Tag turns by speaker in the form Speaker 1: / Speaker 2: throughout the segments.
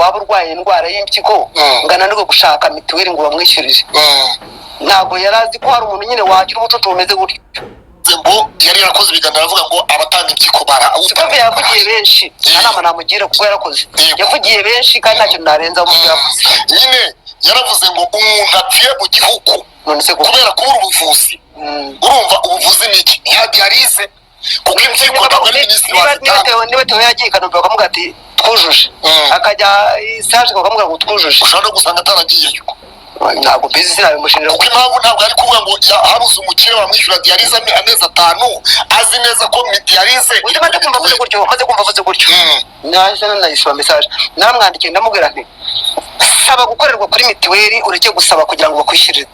Speaker 1: Waba urwaye indwara y'impyiko ngo ananirwe gushaka mituweli ngo bamwishyurire. Ntabwo yari azi ko hari umuntu nyine wagira ubucucu bumeze gutyo.
Speaker 2: Ngo yari yarakoze ibiganiro avuga ngo abatanga impyiko bara
Speaker 1: Sikovi yavugiye benshi, nta nama namugira kuko yarakoze. Yavugiye benshi kandi nta kintu narenza mu byo yavuze.
Speaker 2: Nyine yaravuze ngo umuntu apfuye mu gihugu
Speaker 1: None se koko
Speaker 2: kubera kubura ubuvuzi. Urumva, ubuvuzi ni iki? Ni dialyse, kuko impyiko ntabwo ari minisitiri wazitanga.
Speaker 1: Niba Theo yagiye i Kanombe bakamuga ati "Twujuje", akajya saje bakamubwira ngo "Twujuje".
Speaker 2: Ushobora no gusanga ataragiyeyo.
Speaker 1: Ntabwo mbizi, sinabimushinja.
Speaker 2: Kuko impamvu, ntabwo ari kuvuga ngo habuze umukire wamwishyura dialyse amezi 5, azi neza ko dialyse
Speaker 1: Undi maze kumva avuze gutyo, maze kumva avuze gutyo, naje nanayisoma message naramwandikiye, ndamubwira nti: "Saba gukorerwa kuri mituweli, ureke gusaba kugira ngo bakwishyurire."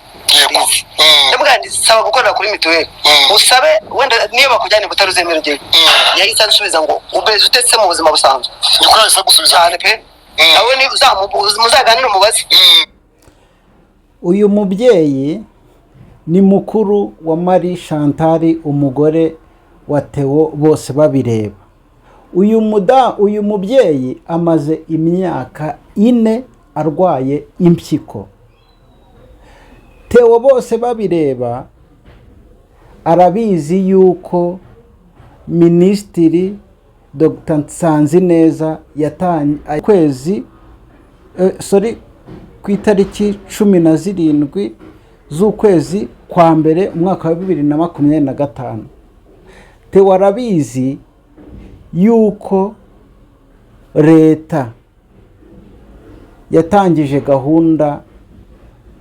Speaker 1: Ndamubwira nti: "Saba gukorera kuri mituweli, usabe wenda niyo bakujyana i Butare uzemera ujyeyo." Yahise ansubiza ngo: "Umeze ute se mu buzima busanzwe?"
Speaker 2: Niko yahise agusubiza?
Speaker 1: Cyane pe. Nawe ni muzaganire umubaze.
Speaker 3: Uyu mubyeyi ni mukuru wa Marie Chantal, umugore wa Theo bose babireba. Uyu mubyeyi amaze imyaka 4 arwaye impyiko. Theo bose babireba arabizi yuko Minisitiri Dr Nsanzineza yatangiye kwezi, sorry, ku itariki 17 z'ukwezi kwa mbere umwaka wa 2025. Theo arabizi yuko leta yatangije gahunda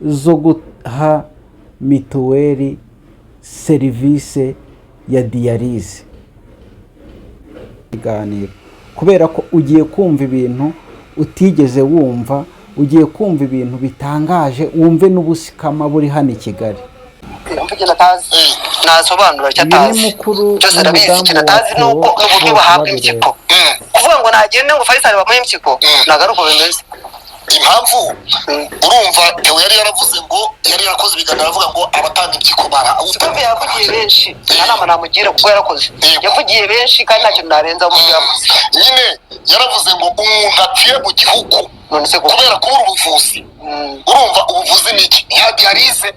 Speaker 3: zo guha mituweli serivisi ya dialyse. Ibiganiro, kubera ko ugiye kumva ibintu utigeze wumva, ugiye kumva ibintu bitangaje, wumve n'ubusikama buri hano i Kigali.
Speaker 1: Mvuge atazi, nasobanura icyo
Speaker 3: Uyu ni
Speaker 1: atazi
Speaker 3: mukuru
Speaker 1: byose arabizi.
Speaker 3: w'umudamu
Speaker 1: Ikintu
Speaker 3: wa
Speaker 1: atazi ni
Speaker 3: Theo
Speaker 1: uko ni uburyo
Speaker 3: bose
Speaker 1: bahabwa
Speaker 3: babireba.
Speaker 1: impyiko. Kuvuga ngo nagende ngo Faisal bamuhe impyiko, ntabwo ari uko bimeze.
Speaker 2: Impamvu, urumva, Theo yari yaravuze ngo yari yarakoze ibiganiro avuga ngo abatanga impyiko bara
Speaker 1: Sikovi yavugiye benshi, nta nama namugira kuko yarakoze. Yavugiye benshi kandi nta kintu narenza mu byo yavuze.
Speaker 2: Nyine yaravuze ngo umuntu apfuye mu gihugu
Speaker 1: None se koko
Speaker 2: kubera kubura ubuvuzi. Urumva, ubuvuzi ni iki? Ni dialyse,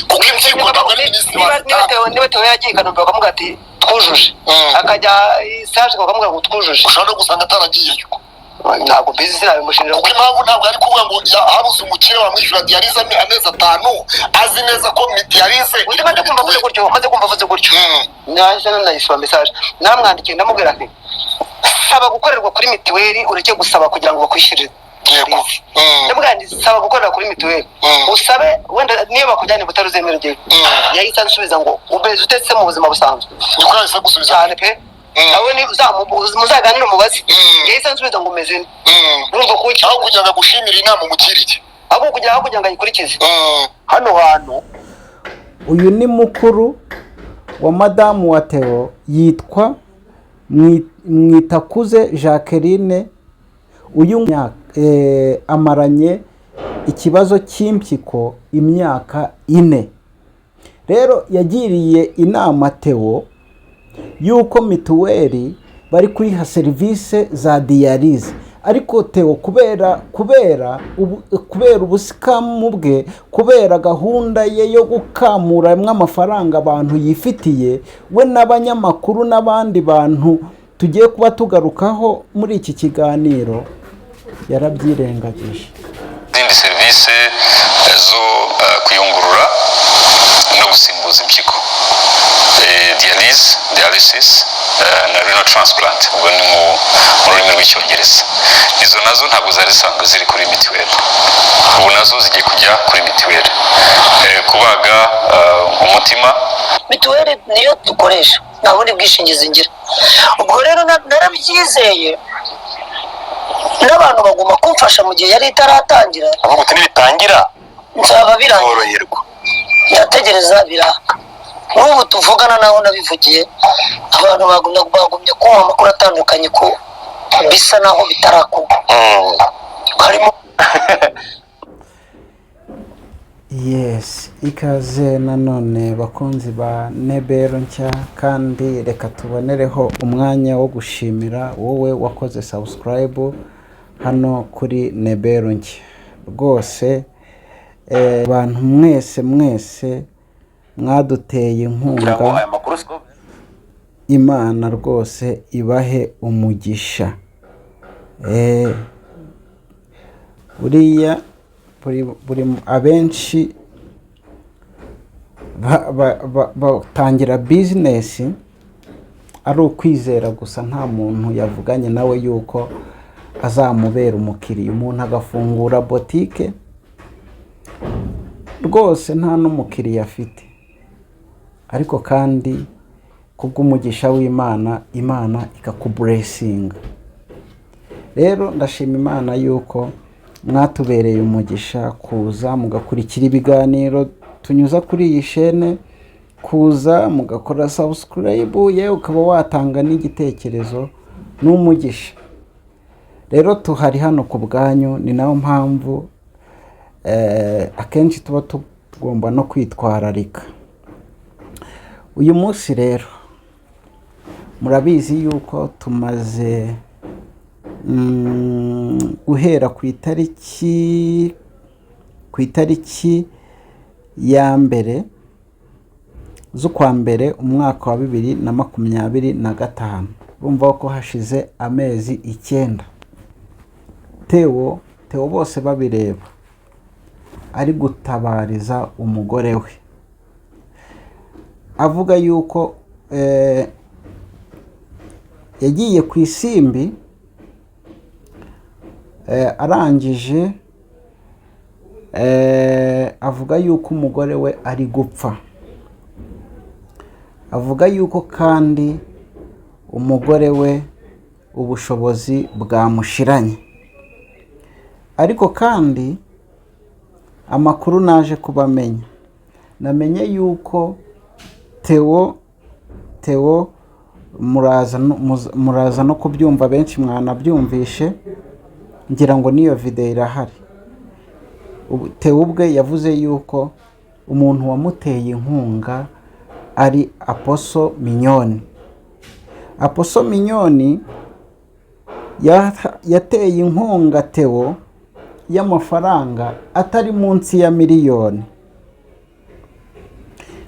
Speaker 2: kuko impyiko ntabwo ari minisitiri wazitanga.
Speaker 1: Niba Theo yagiye i Kanombe bakamuga ati "Twujuje", akajya saje bakamubwira ngo "Twujuje".
Speaker 2: Ushobora no gusanga ataragiyeyo.
Speaker 1: Ntabwo mbizi, sinabimushinja.
Speaker 2: Kuko impamvu, ntabwo ari kuvuga ngo habuze umukire wamwishyura dialyse amezi 5, azi neza ko dialyse
Speaker 1: Undi maze kumva avuze gutyo, maze kumva avuze gutyo, naje nanayisoma message naramwandikiye, ndamubwira nti: "Saba gukorerwa kuri mituweli, ureke gusaba kugira ngo bakwishyurire." Ndamubwira nti: "Saba gukorera kuri mituweli, usabe wenda niyo bakujyana i Butare uzemera ujyeyo." Yahise ansubiza ngo: "Umeze ute se mu buzima busanzwe?"
Speaker 2: Niko yahise agusubiza?
Speaker 1: Cyane pe. Nawe ni muzaganire umubaze. Yahise ansubiza ngo umeze nte. Urumva ko
Speaker 2: Aho kugira ngo agushimire inama umugiriye,
Speaker 1: aho kugira ngo ayikurikize.
Speaker 2: Hano hantu
Speaker 3: Uyu ni mukuru wa madamu wa Theo, yitwa Mwitakuze Jacqueline. Uyu amaranye ikibazo cy'impyiko imyaka 4. Rero yagiriye inama Theo yuko mituweli bari kuyiha serivisi za dialyse, ariko Theo kubera ubusikamu bwe, kubera gahunda ye yo gukamuramo amafaranga abantu yifitiye, we n'abanyamakuru n'abandi bantu tugiye kuba tugarukaho muri iki kiganiro, yarabyirengagije.
Speaker 4: Izindi serivisi zo kuyungurura no gusimbuza impyiko, dialyse, dialysis na renal transplant, ubwo ni mu rurimi rw'Icyongereza. Izo nazo ntabwo zari zisanzwe ziri kuri mituweli, ubu nazo zigiye kujya kuri mituweli. Kubaga umutima.
Speaker 5: Mituweli niyo dukoresha, nta bundi bwishingizi ngira. Ubwo rero narabyizeye, n'abantu bagomba kumfasha mu gihe yari itaratangira.
Speaker 6: Avuga uti nibitangira
Speaker 5: Nzaba birangiye.
Speaker 6: Koroherwa.
Speaker 5: Ndategereza biranga. N'ubu tuvugana naho nabivugiye, abantu bagumye kumpa amakuru atandukanye ko bisa naho bitarakorwa, harimo
Speaker 3: Yes, ikaze nanone bakunzi ba Nebero nshya, kandi reka tubonereho umwanya wo gushimira wowe wakoze subscribe. Hano kuri Nebero nshya rwose, abantu mwese mwese mwaduteye
Speaker 6: Kugira ngo
Speaker 3: inkunga,
Speaker 6: aya makuru siko.
Speaker 3: Imana rwose ibahe umugisha. Buriya buri abenshi batangira business ari ukwizera gusa, nta muntu yavuganye nawe yuko azamubera umukiriya. Umuntu agafungura botike rwose nta n'umukiriya afite, ariko kandi kubw'umugisha w'Imana, Imana ikakublessinga. Rero ndashima Imana yuko mwatubereye umugisha kuza mugakurikira ibiganiro tunyuza kuri iyi shene, kuza mugakora subscribe, yewe ukaba watanga n'igitekerezo, n'umugisha. Rero tuhari hano ku bwanyu, ni nayo mpamvu akenshi tuba tugomba no kwitwararika. Uyu munsi rero murabizi yuko tumaze guhera ku itariki ya 1 z'ukwa mbere umwaka wa 2025, urumva ko hashize amezi 9, Theo bose babireba ari gutabariza umugore we, avuga yuko yagiye ku Isimbi, arangije avuga yuko umugore we ari gupfa, avuga yuko kandi umugore we ubushobozi bwamushiranye. Ariko kandi amakuru naje kubamenya, namenye yuko Theo muraza no kubyumva, benshi mwanabyumvishe, ngira ngo n'iyo videwo irahari. Theo ubwe yavuze yuko umuntu wamuteye inkunga ari Apostle Mignonne. Apostle Mignonne yateye inkunga Theo y'amafaranga atari munsi ya miliyoni.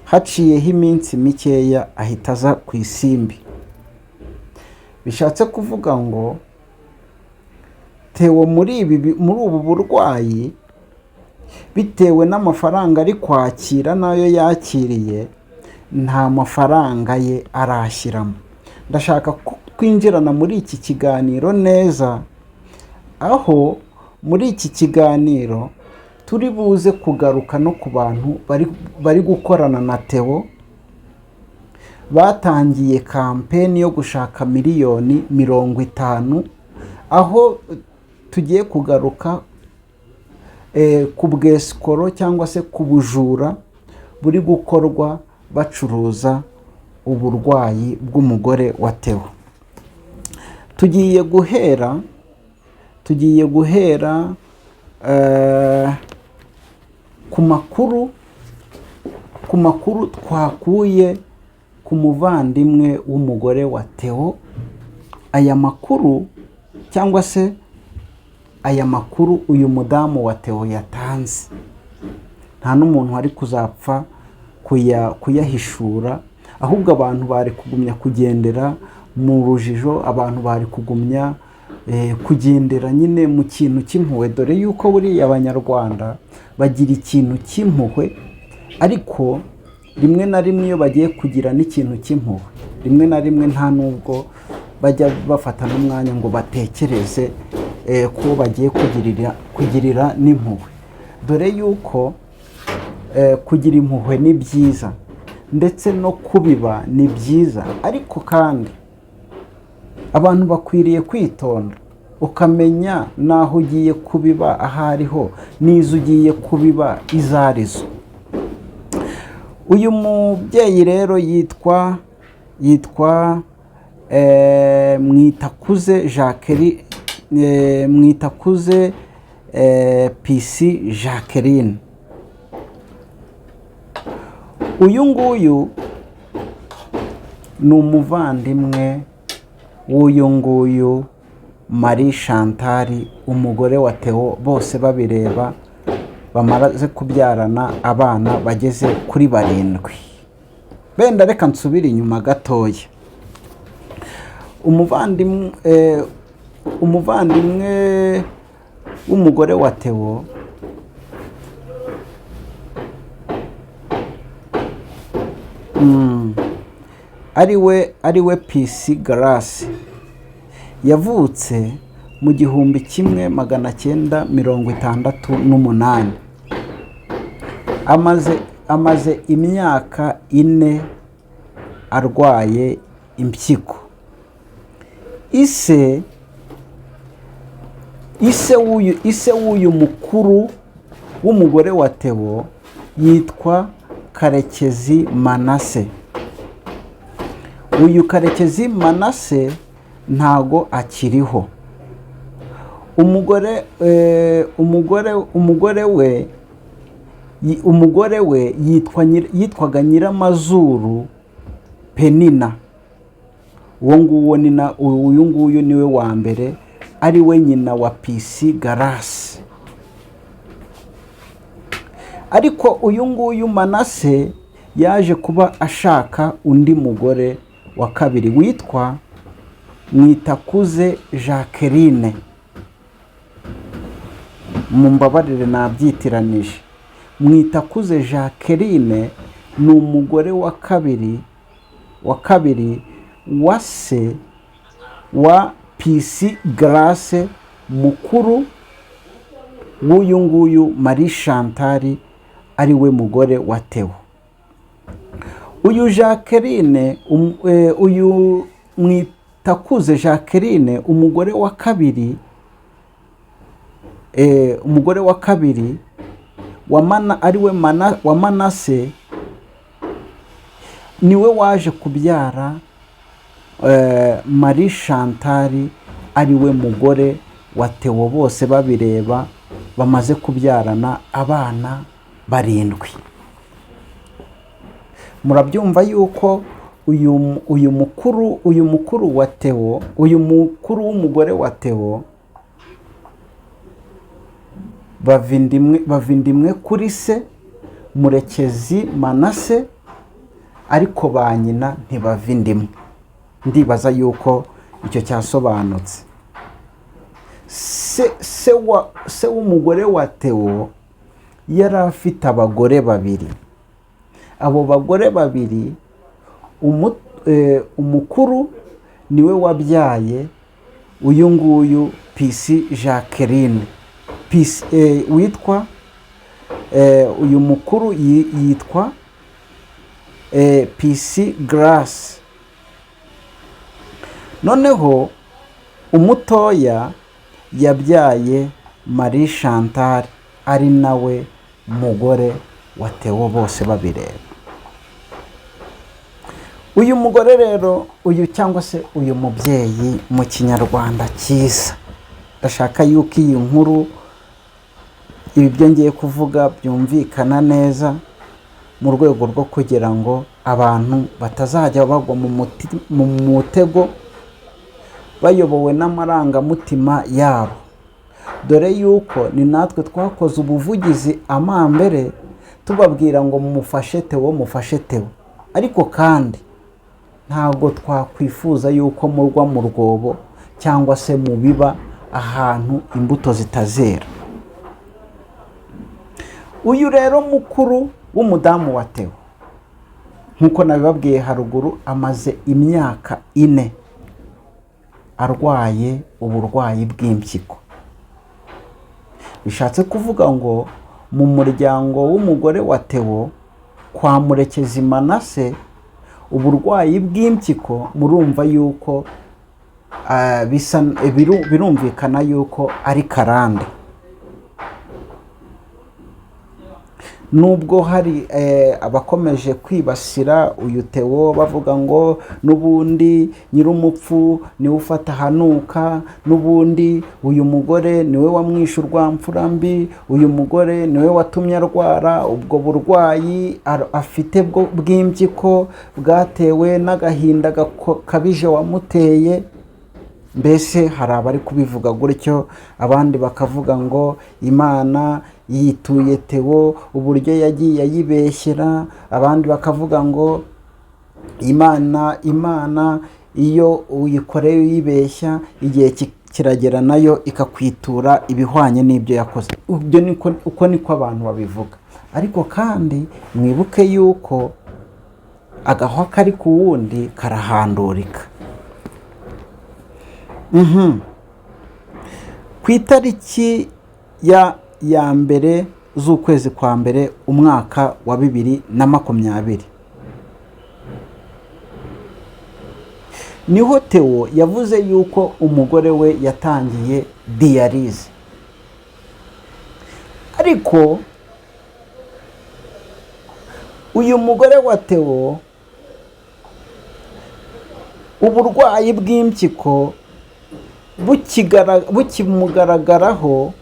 Speaker 3: Haciyeho iminsi mikeya ahita aza ku Isimbi. Bishatse kuvuga ngo Theo muri ubu burwayi, bitewe n'amafaranga ari kwakira n'ayo yakiriye, nta mafaranga ye arashyiramo. Ndashaka ko twinjirana muri iki kiganiro neza, aho muri iki kiganiro turi buze kugaruka no ku bantu bari gukorana na Theo, batangiye campaign yo gushaka miliyoni 50, aho tugiye kugaruka ku bwesikoro cyangwa se ku bujura buri gukorwa bacuruza uburwayi bw'umugore wa Theo. Tugiye guhera ku makuru twakuye ku muvandimwe w'umugore wa Theo. Aya makuru cyangwa se aya makuru uyu mudamu wa Theo yatanze, nta n'umuntu wari kuzapfa kuyahishura, ahubwo abantu bari kugumya kugendera mu rujijo, abantu bari kugumya kugendera nyine mu kintu cy'impuhwe, dore yuko buriya Abanyarwanda bagira ikintu cy'impuhwe, ariko rimwe na rimwe iyo bagiye kugira n'ikintu cy'impuhwe, rimwe na rimwe nta n'ubwo bajya bafata n'umwanya ngo batekereze ko bagiye kugirira n'impuhwe, dore yuko kugira impuhwe ni byiza, ndetse no kubiba ni byiza, ariko kandi abantu bakwiriye kwitonda, ukamenya n'aho ugiye kubiba aho ariho, n'izo ugiye kubiba izo arizo. Uyu mubyeyi rero yitwa Mwitakuze Jacqueline, Mwitakuze Pisi Jacqueline. Uyu nguyu ni umuvandimwe w'uyu nguyu. Marie Chantal umugore wa Theo bose babireba, bamaze kubyarana abana bageze kuri 7. Benda reka nsubire inyuma gatoya. Umuvandimwe w'umugore wa Theo ariwe PC Grace, yavutse mu 1968. Amaze imyaka 4 arwaye impyiko. Ise w'uyu mukuru w'umugore wa Theo yitwa Karekezi Manase. Uyu Karekezi Manase ntago akiriho. Umugore we yitwaga Nyiramazuru Penina. Uwo nguwo ni na uyu nguyu niwe wa mbere, ari we nyina wa PC Grace. Ariko uyu nguyu Manase yaje kuba ashaka undi mugore wa kabiri witwa Mwitakuze Jacqueline. Mumbabarire nabyitiranije. Mwitakuze Jacqueline ni umugore wa kabiri wa se wa PC Grace mukuru w'uyu nguyu Marie Chantal, ari we mugore wa Theo. Uyu Jacqueline, uyu Mwitakuze Jacqueline, umugore wa kabiri, ari we wa Manase, niwe waje kubyara Marie Chantal, ari we mugore wa Theo. Bose babireba bamaze kubyarana abana 7. Murabyumva yuko uyu mukuru wa Theo, uyu mukuru w'umugore wa Theo, bavindimwe kuri se Murekezi Manase, ariko ba nyina ntibavindimwe. Ndibaza yuko icyo cyasobanutse. Se w'umugore wa Theo yari afite abagore 2. Abo bagore 2, umukuru niwe wabyaye uyu nguyu PC Jacqueline. PC witwa uyu mukuru yitwa PC Grace. Noneho umutoya yabyaye Marie Chantal, ari nawe mugore wa Theo bose babireba. Uyu mugore rero, uyu cyangwa se uyu mubyeyi mu Kinyarwanda cyiza, ndashaka yuko iyi nkuru, ibi byo ngiye kuvuga byumvikana neza, mu rwego rwo kugira ngo abantu batazajya bagwa mu mutego bayobowe n'amarangamutima yabo. Dore yuko ni natwe twakoze ubuvugizi amambere tubabwira ngo mufashe Theo, mufashe Theo, ariko kandi ntabwo twakwifuza yuko murwa mu rwobo cyangwa se mu biba ahantu imbuto zitazera. Uyu rero mukuru w'umudamu wa Theo, nkuko nabibabwiye haruguru, amaze imyaka 4 arwaye uburwayi bw'impyiko. Bishatse kuvuga ngo mu muryango w'umugore wa Theo kwa Murekezi Manase, uburwayi bw'impyiko murumva yuko birumvikana yuko ari karande. Nubwo hari abakomeje kwibasira uyu Theo bavuga ngo nubundi nyir'umupfu niwe ufata hanuka, nubundi uyu mugore niwe wamwishe urwamfura mbi, uyu mugore niwe watumye arwara ubwo burwayi afite bw'impyiko bwatewe n'agahinda gakabije wamuteye. Mbese hari abari kubivuga gutyo, abandi bakavuga ngo Imana yituye Theo uburyo yagiye ayibeshyera, abandi bakavuga ngo Imana iyo uyikoreye uyibeshya, igihe kiragera nayo ikakwitura ibihwanye n'ibyo yakoze. Ibyo niko, uko niko abantu babivuga. Ariko kandi mwibuke yuko agahwa kari ku wundi karahandurika. Ku itariki ya 1 z'ukwezi kwa mbere umwaka wa 2020, niho Theo yavuze yuko umugore we yatangiye dialyse. Ariko uyu mugore wa Theo uburwayi bw'impyiko bukimugaragaraho,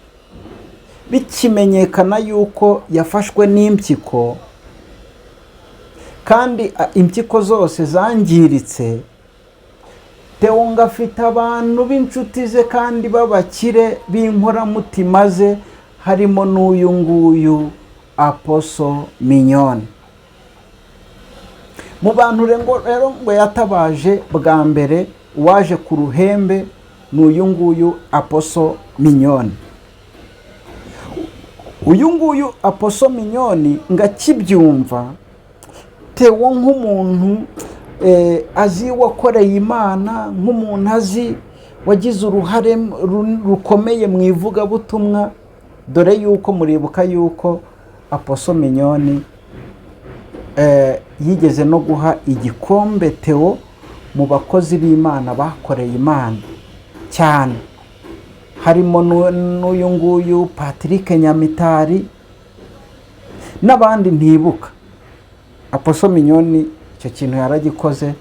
Speaker 3: bikimenyekana yuko yafashwe n'impyiko, kandi impyiko zose zangiritse. Theo ngo afite abantu b'inshuti ze kandi b'abakire b'inkoramutima ze, harimo n'uyu nguyu Apostle Mignonne. Mu bantu rero ngo yatabaje bwa mbere, uwaje ku ruhembe ni uyu nguyu Apostle Mignonne. Uyu nguyu Apostle Mignonne ngo akibyumva, Theo nk'umuntu azi wakoreye Imana, nk'umuntu azi wagize uruhare rukomeye mu ivugabutumwa, dore yuko muribuka yuko Apostle Mignonne yigeze no guha igikombe Theo mu bakozi b'Imana bakoreye Imana cyane, harimo n'uyu nguyu Patrick Nyamitari n'abandi ntibuka. Apostle Mignonne icyo kintu yaragikoze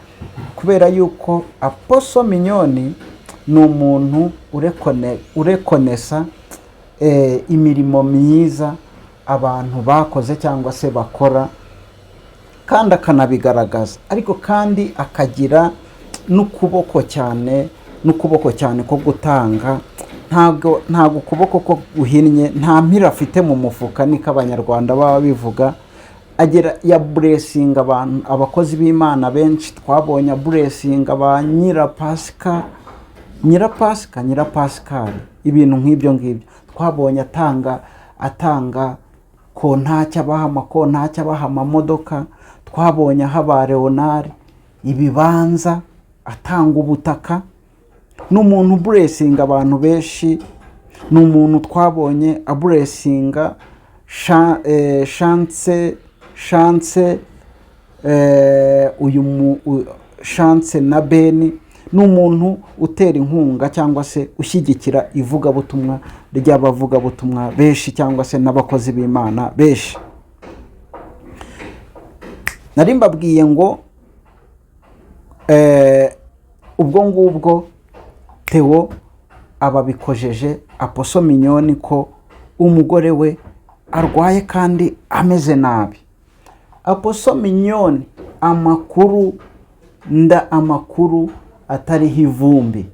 Speaker 3: kubera yuko Apostle Mignonne ni umuntu urekonesa imirimo myiza abantu bakoze cyangwa se bakora, kandi akanabigaragaza, ariko kandi akagira n'ukuboko cyane, n'ukuboko cyane ko gutanga. Ntabwo ukuboko ko guhinnye, nta mpira afite mu mufuka, niko Abanyarwanda baba bivuga. Agera ya buresinga abantu, abakozi b'Imana benshi twabonye aburesinga ba Nyirapasika, Nyirapasika, Nyirapasikari, ibintu nk'ibyo ngibyo. Twabonye atanga kontaki, abaha amakontaki, abaha amamodoka. Twabonye aha ba Leonard ibibanza, atanga ubutaka. Ni umuntu uburesinga abantu benshi, ni umuntu twabonye aburesinga Chance, Chance, uyu Chance na Beni. Ni umuntu utera inkunga cyangwa se ushyigikira ivugabutumwa ry'abavugabutumwa benshi cyangwa se n'abakozi b'Imana benshi. Nari mbabwiye ngo ubwo ngubwo Theo ababikojeje Apostle Mignonne ko umugore we arwaye kandi ameze nabi. Apostle Mignonne, amakuru nda, amakuru atariho ivumbi,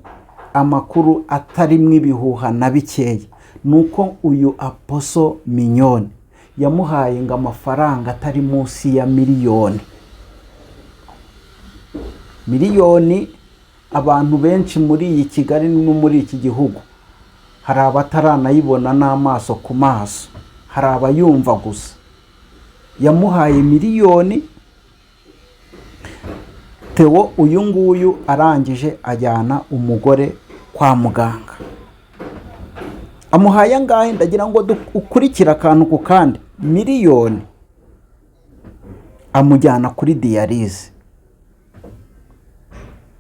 Speaker 3: amakuru atarimo ibihuha na bikeya, ni uko uyu Apostle Mignonne yamuhaye ngo amafaranga atari munsi ya miliyoni. Miliyoni abantu benshi muri iyi Kigali no muri iki gihugu hari abataranayibona n'amaso ku maso, hari abayumva gusa. Yamuhaye miliyoni Theo uyu nguyu arangije ajyana umugore kwa muganga. Amuhaye angahe? Ndagira ngo ukurikire akantu ku kandi. Miliyoni amujyana kuri dialyse.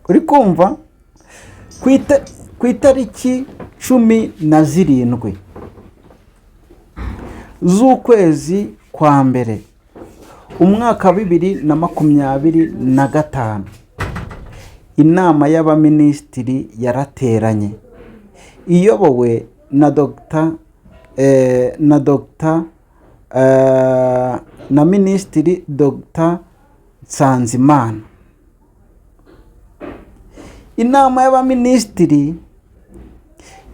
Speaker 3: Uri kumva? Ku itariki 17 z'ukwezi kwa mbere umwaka 2025, inama y'abaminisitiri yarateranye iyobowe na Dr na Dr na Minisitiri Dr Nsanzimana. Inama y'abaminisitiri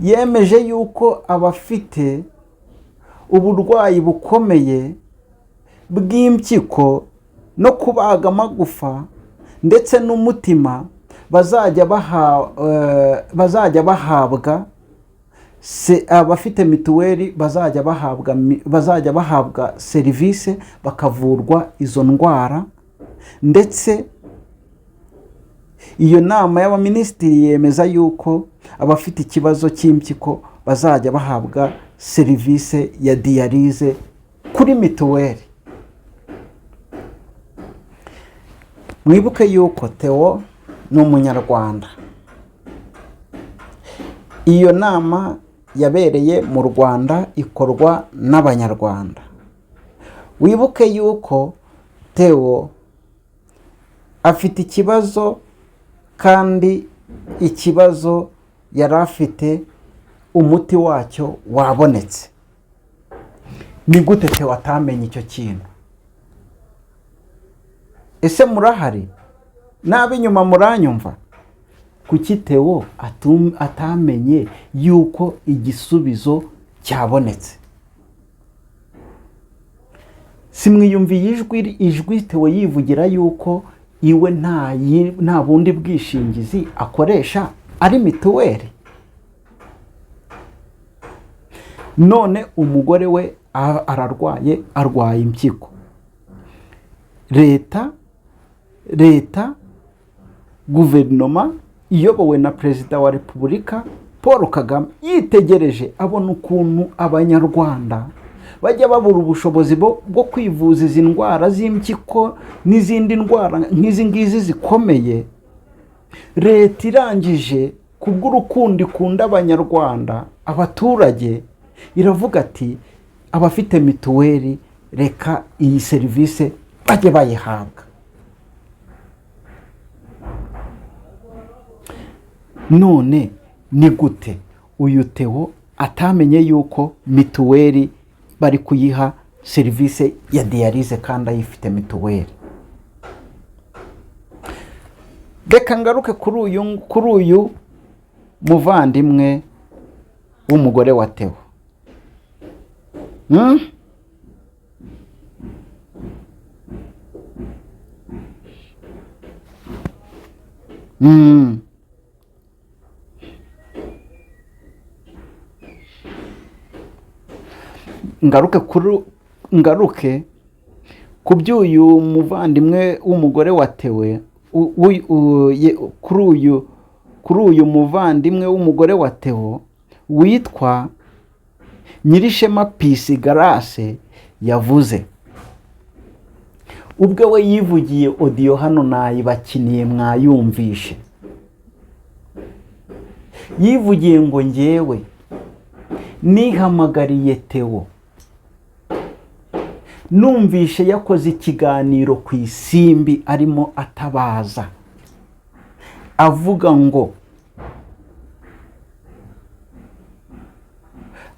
Speaker 3: yemeje yuko abafite uburwayi bukomeye bw'impyiko no kubaga amagufa ndetse n'umutima bazajya bahabwa abafite mituweli bazajya bahabwa serivisi, bakavurwa izo ndwara. Ndetse iyo nama y'abaminisitiri yemeza yuko abafite ikibazo cy'impyiko bazajya bahabwa serivisi ya dialyse kuri mituweli. Mwibuke yuko Theo ni Umunyarwanda. Iyo nama yabereye mu Rwanda, ikorwa n'Abanyarwanda. Wibuke yuko Theo afite ikibazo, kandi ikibazo yari afite umuti wacyo wabonetse. Ni gute Theo atamenye icyo kintu? Ese murahari n'ab'inyuma, muranyumva? Kuki Theo atamenye yuko igisubizo cyabonetse? Simwiyumviye ijwi Theo yivugira yuko iwe nta bundi bwishingizi akoresha, ari mituweli? None umugore we ararwaye, arwaye impyiko. Leta, guverinoma iyobowe na Perezida wa Repubulika Paul Kagame, yitegereje abona ukuntu Abanyarwanda bajya babura ubushobozi bwo kwivuza izi ndwara z'impyiko n'izindi ndwara nk'izi ngizi zikomeye. Leta irangije, kubw'urukundo ikunda Abanyarwanda, abaturage, iravuga ati: "Abafite mituweli, reka iyi serivisi bajye bayihabwa." None ni gute uyu Theo atamenye yuko mituweli bari kuyiha serivisi ya dialyse kandi ayifite mituweli? Reka ngaruke kuri uyu muvandimwe w'umugore wa Theo. Ngaruke ku by'uyu muvandimwe w'umugore wa Theo, kuri uyu muvandimwe w'umugore wa Theo witwa Nyirishema Pisi Garase yavuze. Ubwe we yivugiye audio hano, nayibakiniye mwayumvishe. Yivugiye ngo: "Ngewe nihamagariye Theo, numvishe yakoze ikiganiro ku Isimbi arimo atabaza, avuga ngo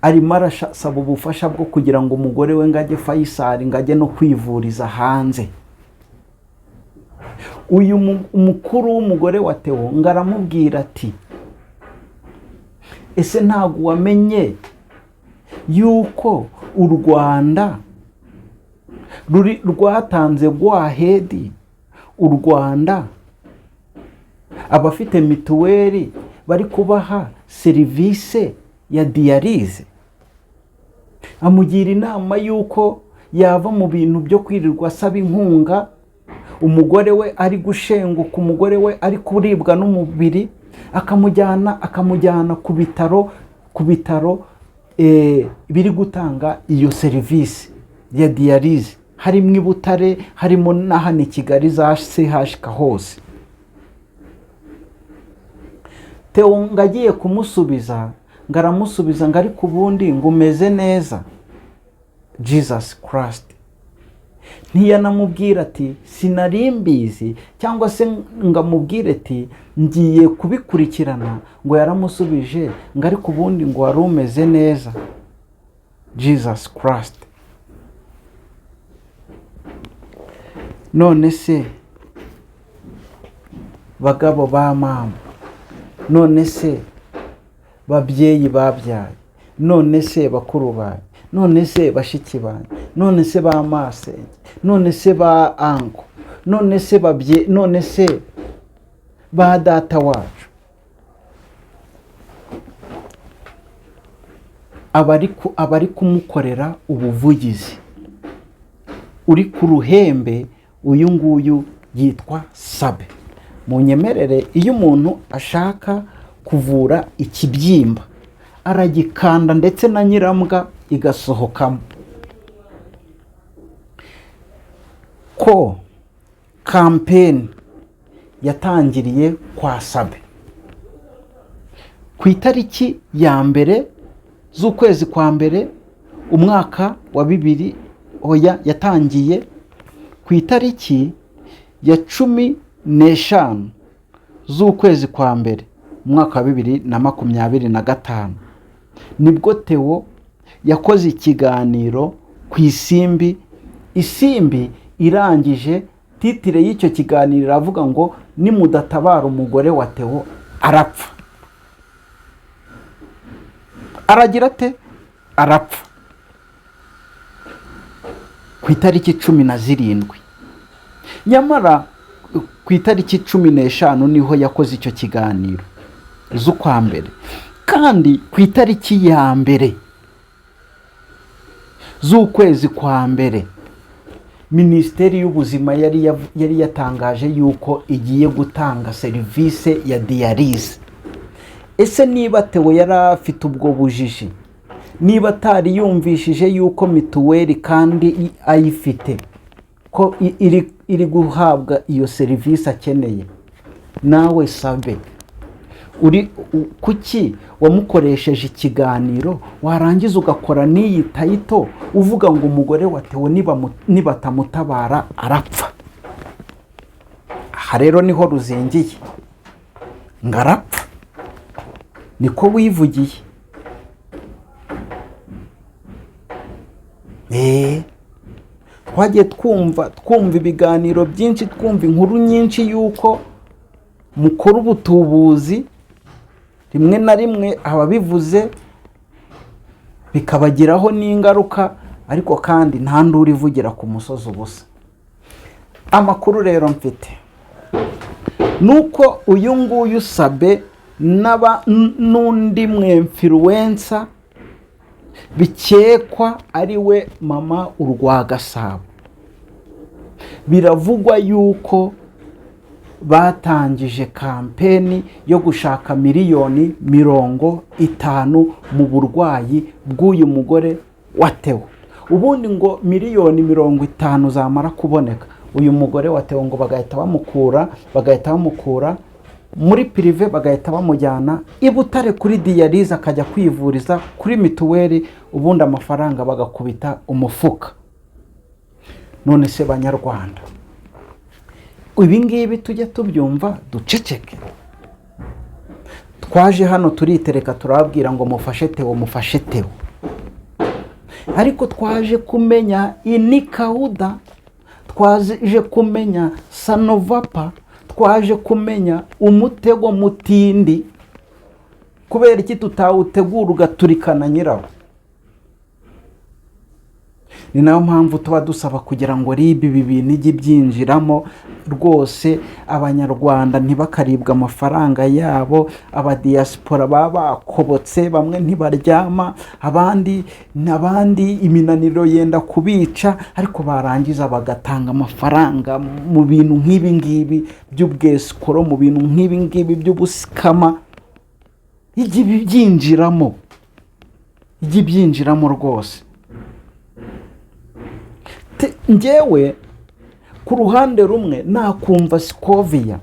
Speaker 3: arimo arasaba ubufasha bwo kugira ngo umugore we ngo ajye Faisal, ngo ajye no kwivuriza hanze." Uyu mukuru w'umugore wa Theo ngo aramubwira ati: "Ese ntabwo wamenye yuko u Rwanda ruri rwatanze go-ahead, u Rwanda abafite mituweli bari kubaha serivisi ya dialyse?" Amugira inama y'uko yava mu bintu byo kwirirwa asaba inkunga, umugore we ari gushenguka, umugore we ari kuribwa n'umubiri, akamujyana ku bitaro biri gutanga iyo serivisi ya dialyse, harimo i Butare, harimo na hano i Kigali za CHK hose. Theo ngo agiye kumusubiza, ngo aramusubiza ngo: "Ariko ubundi ngo umeze neza?" Jesus Christ! Ntiyanamubwira ati: "Sinari mbizi," cyangwa se ngo amubwire ati: "Ngiye kubikurikirana." Ngo yaramusubije ngo: "Ariko ubundi ngo wari umeze neza?" Jesus Christ! None se bagabo ba mama, None se babyeyi babyaye, none se bakuru banjye, none se bashiki banjye, none se ba masenge, none se ba anko, none se babye, none se ba data wacu, abari kumukorera ubuvugizi uri ku ruhembe, uyu nguyu yitwa Sabe. Munyemerere, iyo umuntu ashaka kuvura ikibyimba aragikanda ndetse na nyirambwa igasohokamo. Ko kampeni yatangiriye kwa Sabe ku itariki ya 1 z'ukwezi kwa mbere umwaka wa 20, oya, yatangiye ku itariki ya 15 z'ukwezi kwa mbere umwaka wa 2025, nibwo Theo yakoze ikiganiro ku Isimbi. Isimbi irangije titre y'icyo kiganiro iravuga ngo nimudatabara umugore wa Theo arapfa. Aragira ate? Arapfa. Ku itariki 17, nyamara ku itariki 15 niho yakoze icyo kiganiro z'ukwa mbere, kandi ku itariki ya 1 z'ukwezi kwa mbere Minisiteri y'Ubuzima yari yatangaje yuko igiye gutanga serivisi ya dialyse. Ese niba Theo yari afite ubwo bujiji, niba atari yumvishije yuko mituweli kandi ayifite, ko iri guhabwa iyo serivisi akeneye, nawe Sabe uri kuki wamukoresheje ikiganiro warangiza ugakora n'iyi title uvuga ngo umugore wa Theo nibatamutabara arapfa? Aha rero niho ruzingiye, ngo arapfa, niko wivugiye. Twagiye twumva ibiganiro byinshi, twumva inkuru nyinshi yuko mukora ubutubuzi, rimwe na rimwe ababivuze bikabagiraho n'ingaruka, ariko kandi nta nduru ivugira ku musozi ubusa. Amakuru rero mfite nuko uyu nguyu Sabe n'undi mwemfiruwensa bikekwa ari we mama Urwagasabo, biravugwa yuko batangije kampeni yo gushaka miliyoni 50 mu burwayi bw'uyu mugore wa Theo. Ubundi ngo miliyoni 50 zamara kuboneka, uyu mugore wa Theo ngo bagahita bamukura muri privé, bagahita bamujyana i Butare kuri dialyse, akajya kwivuriza kuri mituweli, ubundi amafaranga bagakubita umufuka. None se Banyarwanda, ibi ngibi tujye tubyumva duceceke? Twaje hano turitereka turababwira ngo mufashe Theo, mufashe Theo, ariko twaje kumenya inikawuda, twaje kumenya sanovapa, twaje kumenya umutego mutindi. Kubera iki tutawutegura ugaturikana nyirawo? Ni nayo mpamvu tuba dusaba kugira ngo RIB ibi bintu ijye byinjiramo rwose, Abanyarwanda ntibakaribwe amafaranga yabo. Abadiyasipora baba bakobotse, bamwe ntibaryama, abandi iminaniro yenda kubica, ariko barangiza bagatanga amafaranga mu bintu nk'ibi ngibi by'ubwesikoro, mu bintu nk'ibi ngibi by'ubusikama. Ijye byinjiramo, ijye byinjiramo rwose. Njyewe ku ruhande rumwe nakumva Scovia.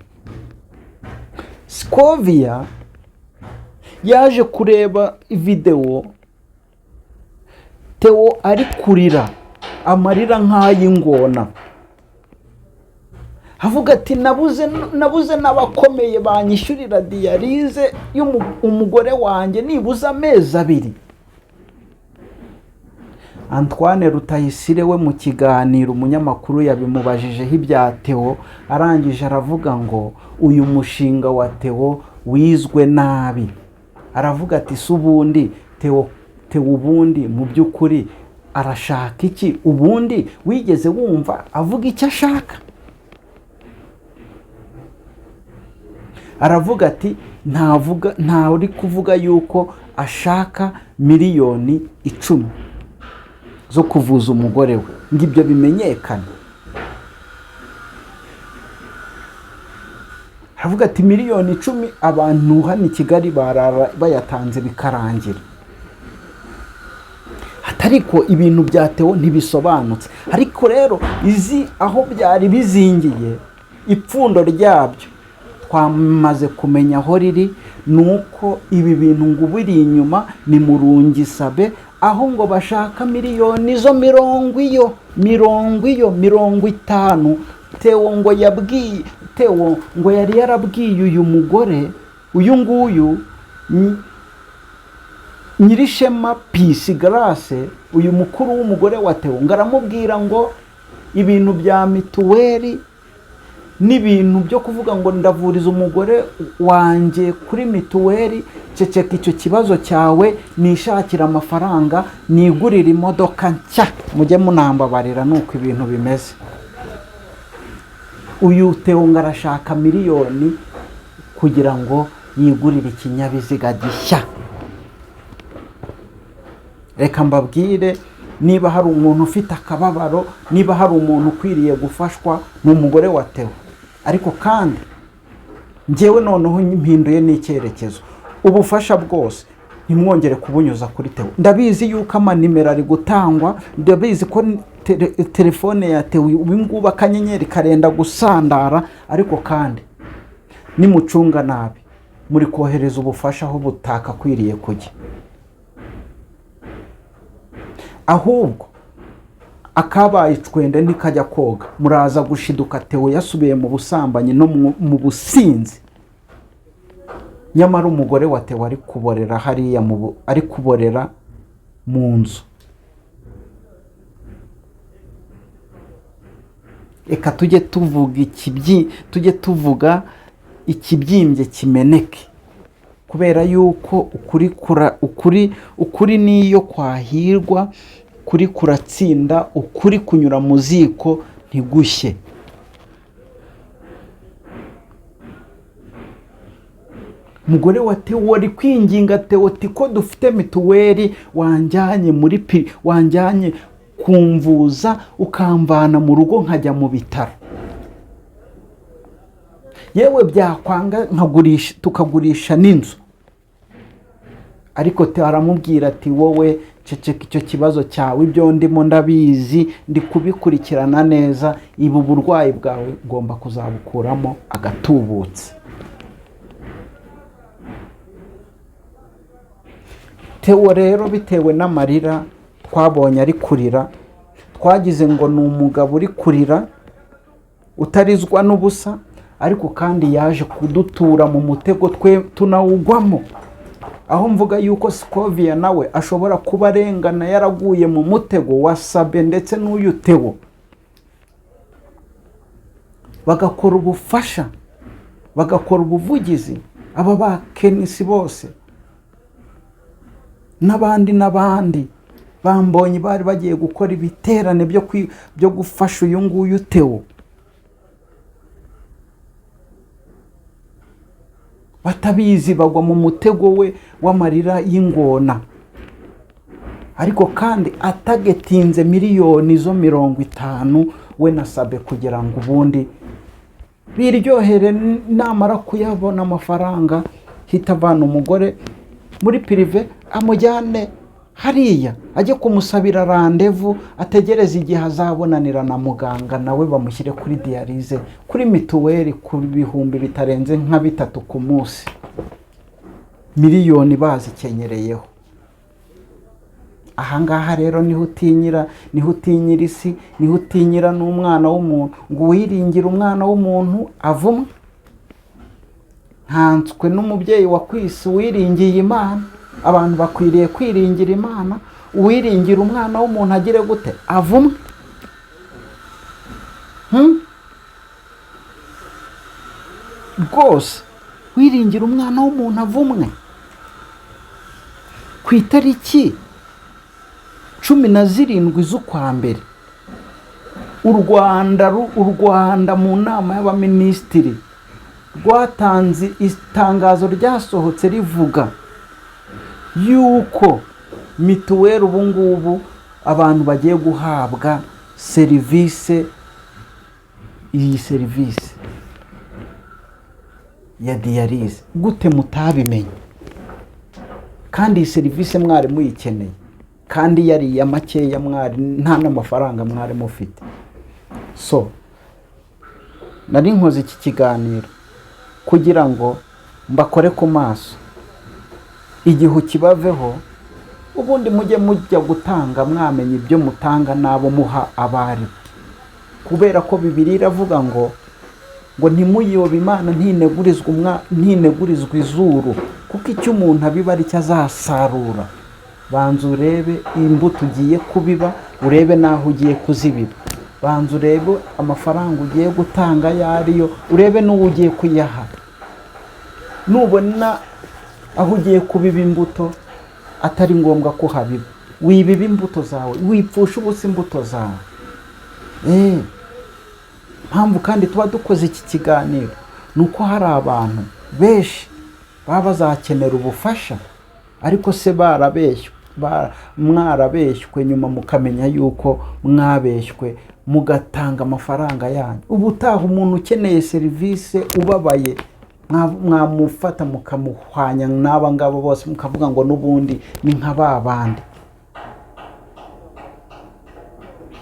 Speaker 3: Scovia yaje kureba videwo Theo ari kurira amarira nk'ay'ingona, avuga ati nabuze n'abakomeye banyishyurira dialyse y'umugore wanjye nibuze amezi 2. Antoine Rutayisire we mu kiganiro umunyamakuru yabimubajijeho ibya Theo, arangije aravuga ngo uyu mushinga wa Theo Wizwe nabi. Aravuga ati: "Si ubundi Theo, Theo ubundi mu by'ukuri arashaka iki? Ubundi wigeze wumva avuga icyo ashaka?" Aravuga ati ntavuga, ntawe uri kuvuga yuko ashaka miliyoni 10 zo kuvuza umugore we ngo ibyo bimenyekane. Aravuga ati miliyoni 10 abantu hano i Kigali barara bayatanze bikarangira. Ariko ibintu bya Theo ntibisobanutse. Ariko rero izi aho byari bizingiye, ipfundo ryabyo twamaze kumenya aho riri, ni uko ibi bintu ngo biri inyuma ni Murungisabe, aho ngo bashaka miliyoni zo mirongo iyo mirongo iyo 50. Theo ngo yabwiye, Theo ngo yari yarabwiye uyu mugore, uyu nguyu Nyirishema Pisi Garase, uyu mukuru w'umugore wa Theo, ngo aramubwira ngo ibintu bya mituweli n'ibintu byo kuvuga ngo ndavuriza umugore wanjye kuri mituweli, ceceka icyo kibazo cyawe, nishakira amafaranga nigurire imodoka nshya. Mujye munambabarira, ni uko ibintu bimeze. Uyu Theo ngo arashaka miliyoni kugira ngo yigurire ikinyabiziga gishya. Reka mbabwire, niba hari umuntu ufite akababaro, niba hari umuntu ukwiriye gufashwa, ni umugore wa Theo. Ariko kandi njyewe noneho mpinduye n'icyerekezo, ubufasha bwose ntimwongere kubunyuza kuri Theo. Ndabizi yuko amanimero ari gutangwa, ndabizi ko telefone ya Theo ubu ngubu akanyenyeri karenda gusandara. Ariko kandi nimucunga nabi muri kohereza ubufasha aho butakakwiriye kujya. Ahubwo akabaye icwende ntikajya koga, muraza gushiduka Theo yasubiye mu busambanyi no mu businzi, nyamara umugore wa Theo ari kuborera hariya ari kuborera mu nzu. Reka tujye tuvuga ikibyi, tujye tuvuga ikibyimbye kimeneke, kubera yuko ukuri kura, ukuri niyo kwahirwa, kuri kuratsinda, ukuri kunyura mu ziko ntigushye. Umugore wa Theo ari kwinginga Theo ati ko dufite mituweli, wanjyanye muri pi, wanjyanye kumvuza, ukamvana mu rugo nkajya mu bitaro, yewe byakwanga nkagurisha, tukagurisha n'inzu. Ariko Theo aramubwira ati wowe ceceka icyo kibazo cyawe, ibyo ndimo ndabizi, ndi kubikurikirana neza, ibi uburwayi bwawe ngomba kuzabukuramo agatubutse. Theo rero bitewe n'amarira twabonye ari kurira, twagize ngo ni umugabo uri kurira utarizwa n'ubusa, ariko kandi yaje kudutura mu mutego twe tunawugwamo, aho mvuga yuko Scovia nawe ashobora kuba arengana, yaraguye mu mutego wa Sabe ndetse n'uyu Theo, bagakora ubufasha, bagakora ubuvugizi, aba ba Kenisi bose n'abandi n'abandi bambonye bari bagiye gukora ibiterane byo gufasha uyu nguyu Theo, batabizi bagwa mu mutego we w'amarira y'ingona. Ariko kandi atagetinze miliyoni zo 50 we na Sabe kugira ngo ubundi biryohere, namara kuyabona amafaranga hita avana umugore muri privé amujyane hariya ajye kumusabira randevu, ategereze igihe azabonanira na muganga, nawe bamushyire kuri dialyse kuri mituweli ku bihumbi bitarenze nka 3 ku munsi, miliyoni bazikenyereyeho. Ahangaha rero niho utinyira, niho utinyira isi, niho utinyira n'umwana w'umuntu, ngo uwiringire umwana w'umuntu avumwe. Nkanswe n'umubyeyi wa kwisi wiringiye Imana. Abantu bakwiriye kwiringira Imana. Uwiringira umwana w'umuntu agire gute? Avumwe. Rwose Wiringira umwana w'umuntu avumwe. Ku itariki 17 z'ukwa mbere, u Rwanda mu nama y'abaminisitiri rwatanze itangazo ryasohotse rivuga yuko mituweli ubu ngubu abantu bagiye guhabwa serivisi, iyi serivisi ya dialyse. Gute mutabimenye kandi iyi serivisi mwari muyikeneye, kandi yari iya makeya, mwari nta n'amafaranga mwari mufite? So nari nkoze iki kiganiro kugira ngo mbakore ku maso, igihu kibaveho, ubundi mujye mujya gutanga mwamenya ibyo mutanga n'abo muha abari, kubera ko Bibiliya iravuga ngo ntimuyobe, Imana ntinegurizwa izuru, kuko icyo umuntu abiba ari cyo azasarura. Banza urebe imbuto ugiye kubiba, urebe n'aho ugiye kuzibiba. Banza urebe amafaranga ugiye gutanga ayo ariyo, urebe n'uwo ugiye kuyaha. Nubona aho ugiye kubiba imbuto atari ngombwa ko habiba, wibiba imbuto zawe, wipfusha ubusa imbuto zawe. Mpamvu kandi tuba dukoze iki kiganiro ni uko hari abantu benshi baba bazakenera ubufasha, ariko se barabeshywe, mwarabeshywe, nyuma mukamenya yuko mwabeshywe, mugatanga amafaranga yanyu. Ubutaha umuntu ukeneye serivisi ubabaye, mwamufata mukamuhwanya n'aba ngaba bose, mukavuga ngo n'ubundi ni nka ba bandi,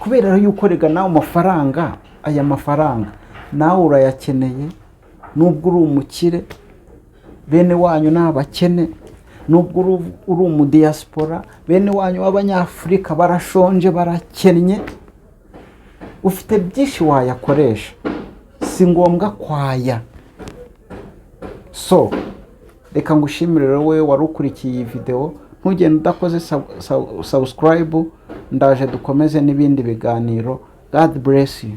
Speaker 3: kubera yuko rega nawe amafaranga, aya mafaranga nawe urayakeneye, nubwo uri umukire, bene wanyu ni abakene, nubwo uri umudiyasipora, bene wanyu b'Abanyafurika barashonje, barakennye. Ufite byinshi wayakoresha, si ngombwa kwaya. So reka ngushimire rero wowe wari ukurikiye iyi videwo. Ntugende udakoze subscribe. Ndaje dukomeze n'ibindi biganiro. God bless you.